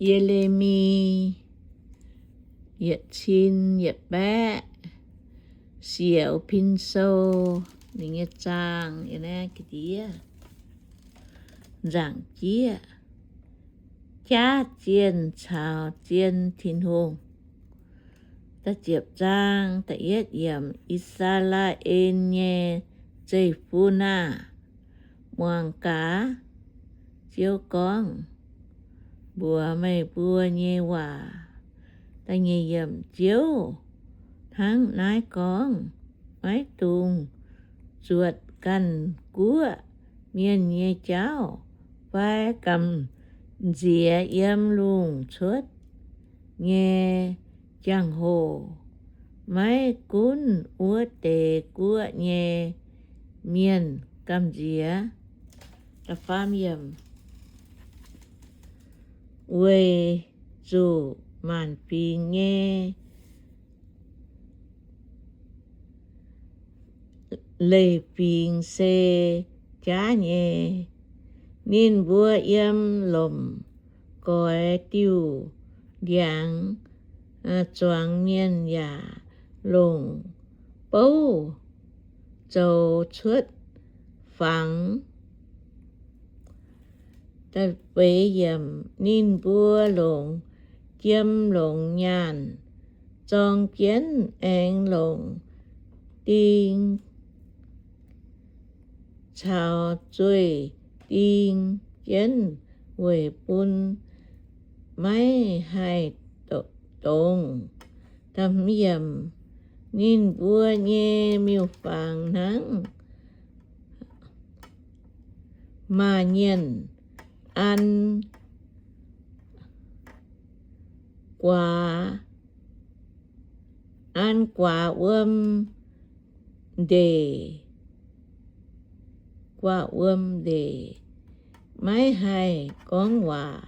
Ye^le^mi yietc cin yietc baeqv siec pin sou, ninh nyei zaang ga'ndiev nzaangc jieqv, jaav zienh caux zien Tin-Hungh. Da'ziepc zaang da'yietv yiemc, I^saa^laa^en nyei zeiv-fun aah! Muangx gaax, Ziouv gorngv mbuox meih mbuo nyei waac. Da'nyeic yiemc, Ziouv hnangv naaiv gorngv, Maiv dungx zuotc ganh guoqv mienh nyei jauv fai gamh nziex yiem lungh cuotv nyei jangx-hoc. Maiv gunv wuov deix guoqv nyei mienh gamh nziex, weic zuqc maanc fingx nyei leiz-fingx se jaav nyei. Ninh mbuo yiem lomc goix diuh ndiangx zuangx mienh yaac longc bouv zoux cuotv fangx. Ninh mbuo longc jiem longc nyaanh zorng jienv, aengx longc ding caux zueih ding jienv weic bun maiv haih dongz. Ninh mbuo nyei miuc-fangx hnangv maaih nyienh an guaax, an guaax wuom ndeic, guaax wuom ndeic, maiv haih gorngv waac.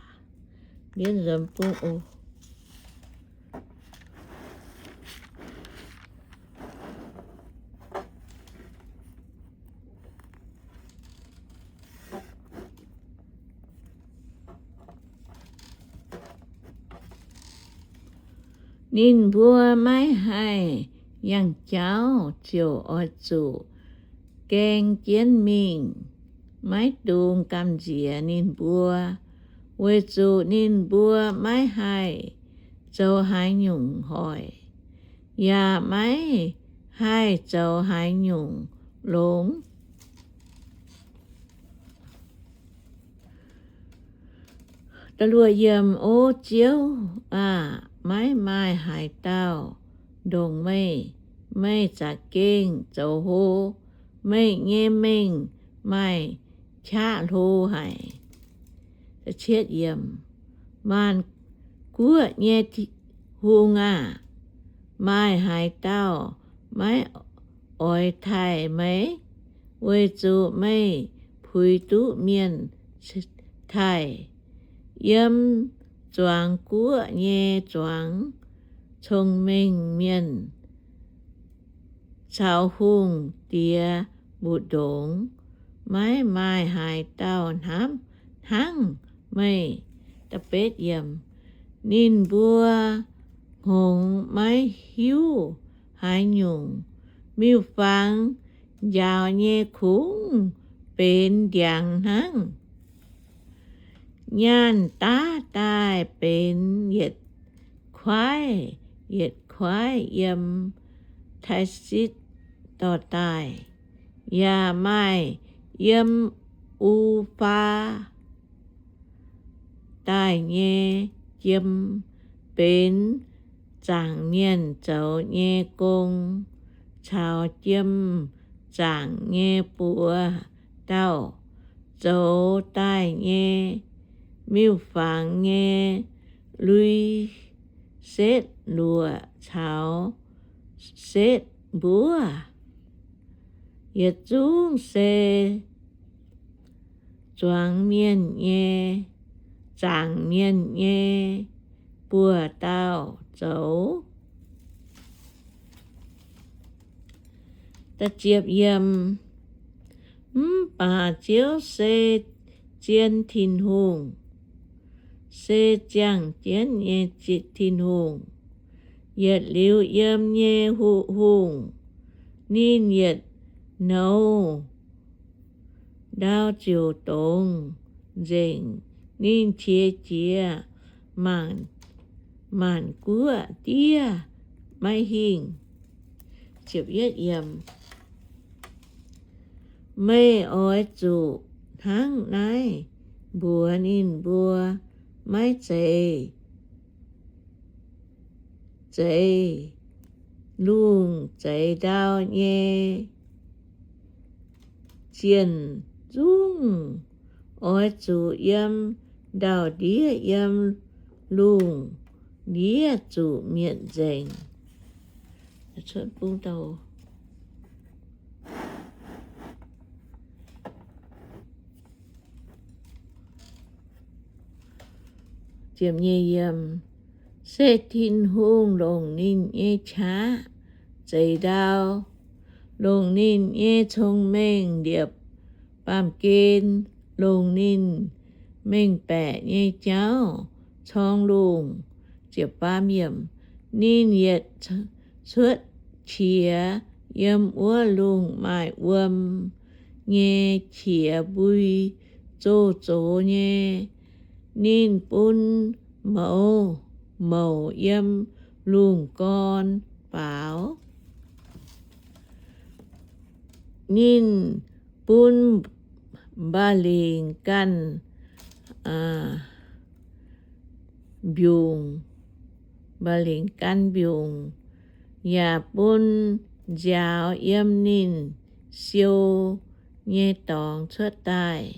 Ninh mbuo maiv haih yangh jauv ziouc oix zuqc gaeng jienv mingh. Maiv dungx gamh nziex ninh mbuo, weic zuqc ninh mbuo maiv haih zoux haaix nyungc hoic, yaac maiv haih zoux haaix nyungc longx. O Ziouv aah! Maiv maaih haaix dauh ndongc meih. Meih za'gengh zoux hlo. Meih nyei mengh maaih qaqv hlo haic. Maanc guoqv nyei Tin-Hungh aah! Maaih haaix dauh maiv oix taaih meih? Weic zuqc meih puix duqv mienh taaih. Yiem zuangx guoqv nyei zuangx cong-mengh mienh caux hungh diex mbu'ndongx, maiv maaih haaix dauh hnamv hnangv meih. Ninh mbuo hngongx maiv hiuv haaix nyungc. Miuc-fangx njaaux nyei kungx benx ndiangx hnangv. Nyaanh daav daaih benx yietc kuaaiv yietc kuaaiv yiem Taarsitv dorh daaih, yaac maaih yiem U^faa daaih nyei jiem, benx zaangc mienh zoux nyei gong, caux jiem zaangc nyei buoz-dauh zoux daaih nyei. Miuc-fangx nyei lui setv luoqc caux setv mbuov, yietc zungv se zuangx mienh nyei, zaangc mienh nyei buoz-dauh zoux. Mv baac Ziouv se zien Tin-Hungh, se ziangh jienv nyei Tin-Hungh, yietc liuz yiem nyei Hungh. Ninh yietc nouz ndau ziouc dongz nzengc. Ninh qiex jiez maanc guoqv diev maiv hingh. Meih oix zuqc hnangv naaiv mbuox ninh mbuo, maiv zeiz, zeiz lungh zeix ndau nyei zienh zungv. Oix zuqc yiem ndau-ndiev, yiem lungh ndiev zuqc mietc nzengc. Se Tin-Hungh longc ninh nyei qaqv zeix ndau, longc ninh nyei cong-mengh liepc baamh gen, longc ninh mengh baeqc nyei jauv corng lungh. Ninh yietc cuotv qiex yiem wuov lungh maaih wuom nyei qiex mbui zoh zox nyei. Ninh bun mouz mouc yiem lungh gorn faaux. Ninh bun mba'lingc ganh mbiungc, mba'lingc gan mbiungc, yaac bun nziaaux yiem ninh siou nyei dorngx cuotv daaih.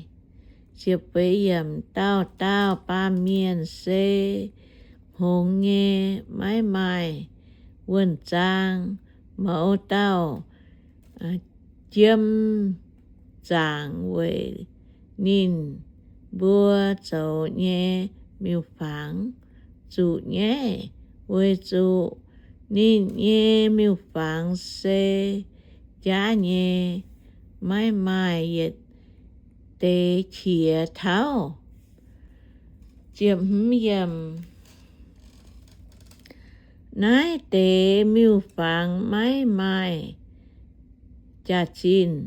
Dauh dauh baamh mienh se hngongx nyei, maiv maaih wuonh zaang. Mouz dauh jiem zaangc weic ninh mbuo zoux nyei miuc-fangx zuqc nyaiv, weic zuqc ninh nyei miuc-fangx se jaav nyei, maiv maaih yietc deix qiex tauv. Naaiv deix miuc-fangx maiv maaih jaax-zinh,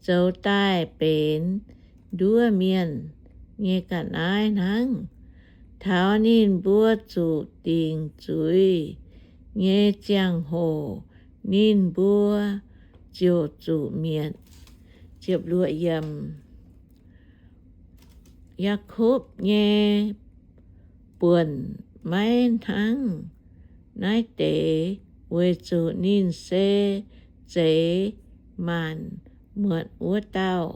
zoux daaih benx nduov mienh nyei ga'naaiv hnangv. Taux ninh mbuo zuqc dingc zuiz nyei ziangh hoc, ninh mbuo ziouc zuqc mietc. Yaakopv nyei buonc maiv hnangv naaiv deix, weic zuqc ninh se zeix maanc muotc wuov dauh.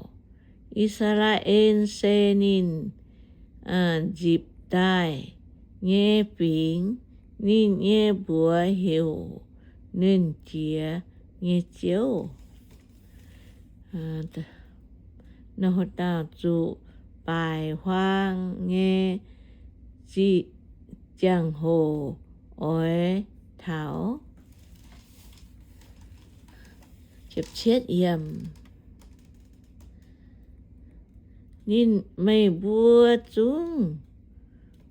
I^saa^laa^en se ninh nzipc daaih nyei fingx, ninh nyei mbuox heuc Nernh Jiex nyei Ziouv. Dauh zuqc baaic huaang nyei ziangh hoc oix taux. Meih mbuo zungv,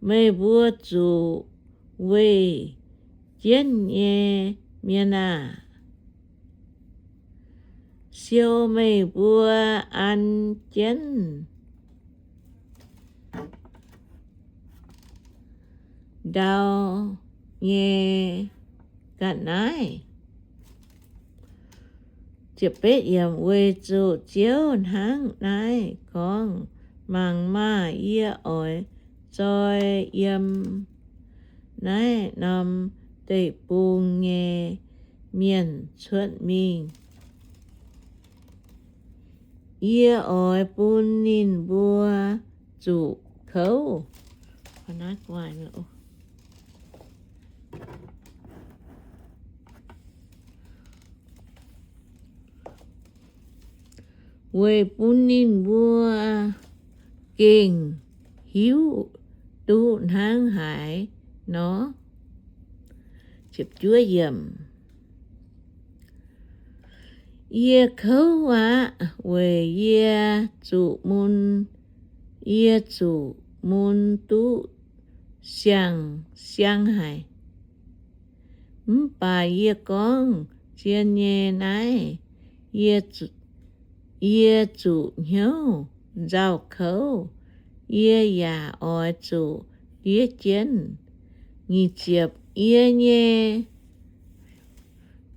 meih mbuo zuqc weih jienv nyei mienh aah! Siou meih mbuo an jienv ndau nyei ga'naaiv. Weic zuqc Ziouv hnangv naaiv gorngv, mangc maah! Yie oix zoi yiem naaiv norm deic-bung nyei mienh cuotv mingh. Yie oix bun ninh mbuo zuqc kouv. Weic bun ninh mbuo gengh hiuv duqv hnangv haaix nor. Yie kouv aqv, weic yie zuqc mun, yie zuqc mun duqv siang-siang haic. Mv baac yie gorngv zien nyei naaiv, yie zuqc hnyouv nzauh kouv, yie yaac oix zuqc ndiev jienv. Yie nyei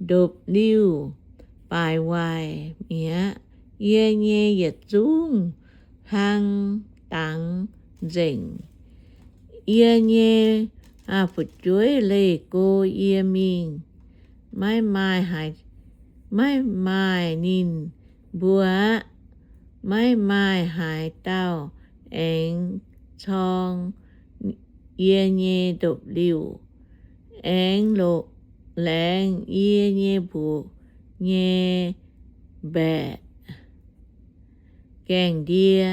ndopv-liuh baaic waaic mi'aqv. Yie nyei yietc zungv hlang dangx nzengc. Yie nyei fu'jueiv leih go yie mingh, maiv maaih, maiv maaih ninh mbuo aqv. Maiv maaih haaix dauh aengx corng yie nyei ndopv-liuh, aengx laengz yie nyei mbuoqc nyei mbaeqc gaengh ndie.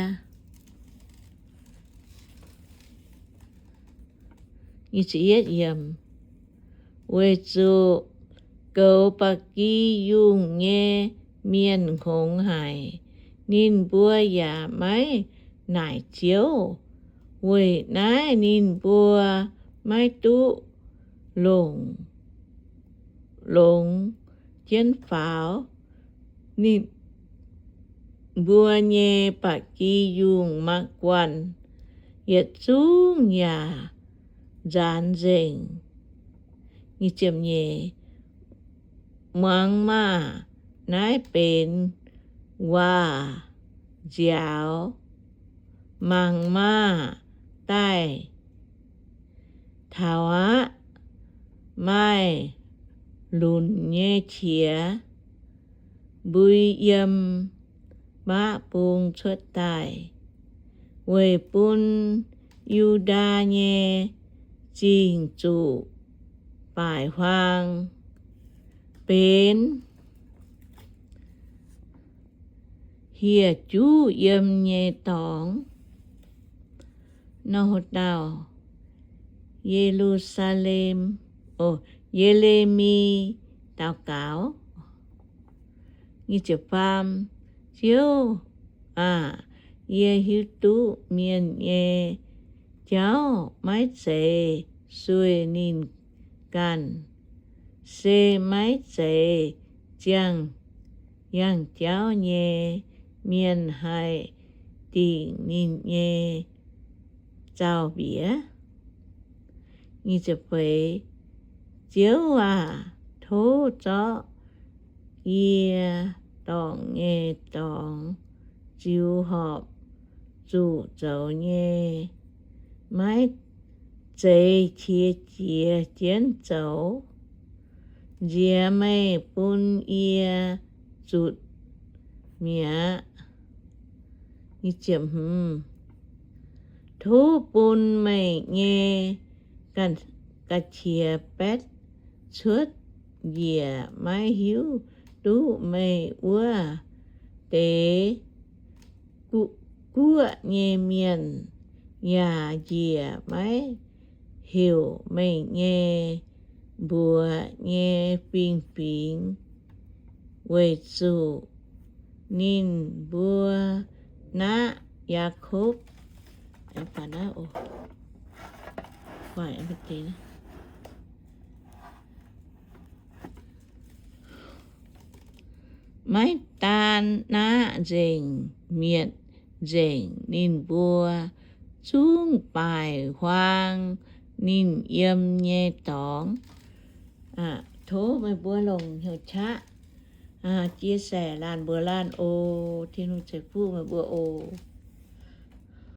Weic zuqc goux ba'gi yungh nyei mienh hngongx haic, ninh mbuo yaac maiv naaic Ziouv. Weic naaiv ninh mbuo maiv duqv longc, longx jienv faaux. Ninh mbuo nyei ba'gi yungh mangc guanh yietc zungv yaac nzaanx nzengc. Muangx maah! Naaiv benx waac nziaaux. Mangc maah! Daaih taux aqv. Maaih lunc nyei qiex mbui yiem maqv bung cuotv daaih, weic bun Yu^ndaa nyei Zingh zuqc baaic huaang benx hieh juv yiem nyei dorngx. Nor haaix dauh? Ye^lu^saa^lem, Ye^le^mi daux gaux. Ziouv aah! Yie hiuv duqv mienh nyei jauv maiv zeiz sueih ninh ganh, se maiv zeiz ziangh yangh jauv nyei mienh haih dingc ninh nyei zaux-mbiec. Ziouv aah! Tov zorqv yie dorngc nyei dorngx ziux horpc zuqc zoux nyei, maiv zeiz qiex jiez jienv zoux. Nziex meih bun yie zutc mi'aqv. Tov bun meih nyei ga'qiex baetv cuotv njiec maiv hiuv duqv meih wuov deix guoqv nyei mienh, yaac njiec maiv heuc meih nyei mbuox nyei fingx-fingx, weic zuqc ninh mbuo naqv Yaakopv. Maiv daan naqv nzengc, mietc nzengc ninh mbuo, zungv baaic huaang ninh yiem nyei dorngx. Tov meih mbuo longc hnyouv qaqv chia sẻ laanh mbuox laanh oc. Tin-Hungh ceix fuqv meih mbuo oc.